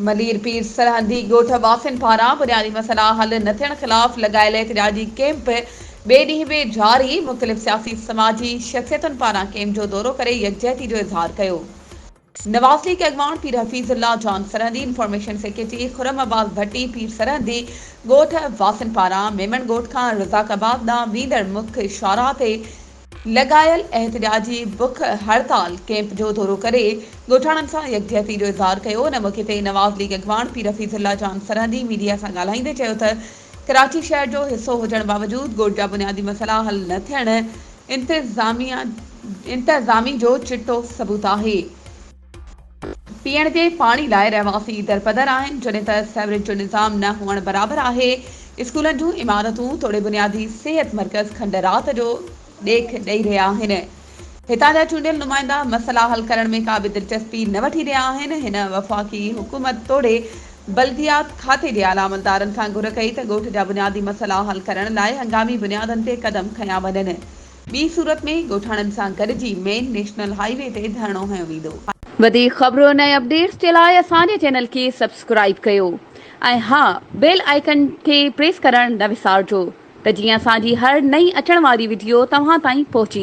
ملير پير سرهندي ڳوٺ واسين پاران بنيادي مسئلا حل نه ٿيڻ خلاف لڳايل احتجاجي ڪئمپ ٻئي ڏينهن به جاري، مختلف سياسي سماجي شخصيتن پاران ڪئمپ جو دورو ڪري يڪجهتي جو اظهار ڪيو. نواز ليگ اڳواڻ پير حفيظ الله جان سرهندي، انفارميشن سيڪريٽري خرم عباس ڀٽي پير سرهندي ڳوٺ واسين پاران ميمڻ ڳوٺ کان رزاق آباد ڏانهن ويندڙ مک شاهراهه تي لڳايل احتجاجي بک هڙتال ڪئمپ جو دورو ڪري ڳوٺاڻن سان يڪجهتي جو اظهار ڪيو. ان موقعي تي نواز ليگ اڳواڻ پير حفيظ الله جان سرهندي ميڊيا سان ڳالهائيندي چيو ته ڪراچي شهر جو حصو هجڻ باوجود ڳوٺ جا بنيادي مسئلا حل نه ٿيڻ انتظامي جو چٽو ثبوت آهي. پيئڻ جي پاڻي لاء رهواسي درپدر آهن، جڏهن ته سيوريج جو نظام نه هئڻ برابر آهي، اسڪولن جون عمارتون توڙي بنيادي صحت مرڪز کنڊرات جو ڏيک ڏئي رهيا آهن، هتان جا چونڊيل نمائندا مسئلا حل ڪرڻ ۾ ڪا به دلچسپي نه وٺي رهيا آهن، هن وفاقي حڪومت توڙي بلديات کاتي جي اعليٰ عملدارن کان گهر ڪئي ته ڳوٺ جا بنيادي مسئلا حل ڪرڻ لاء هنگامي بنيادن تي قدم کنيا وڃن. ٻي صورت ۾ ڳوٺاڻن سان گڏجي مين نيشنل هاء وي تي ڌرڻو هنيو ويندو. وڌيڪ خبرن ۽ اپڊيٽس جي لاء اسان جي چينل کي سبسڪرائيب ڪيو ۽ ها بيل آئيڪن کي پريس ڪرڻ نه وسارجو ته جيئن اسان جي هر نئين اچڻ واري وڊيو توهان تائين پهچي.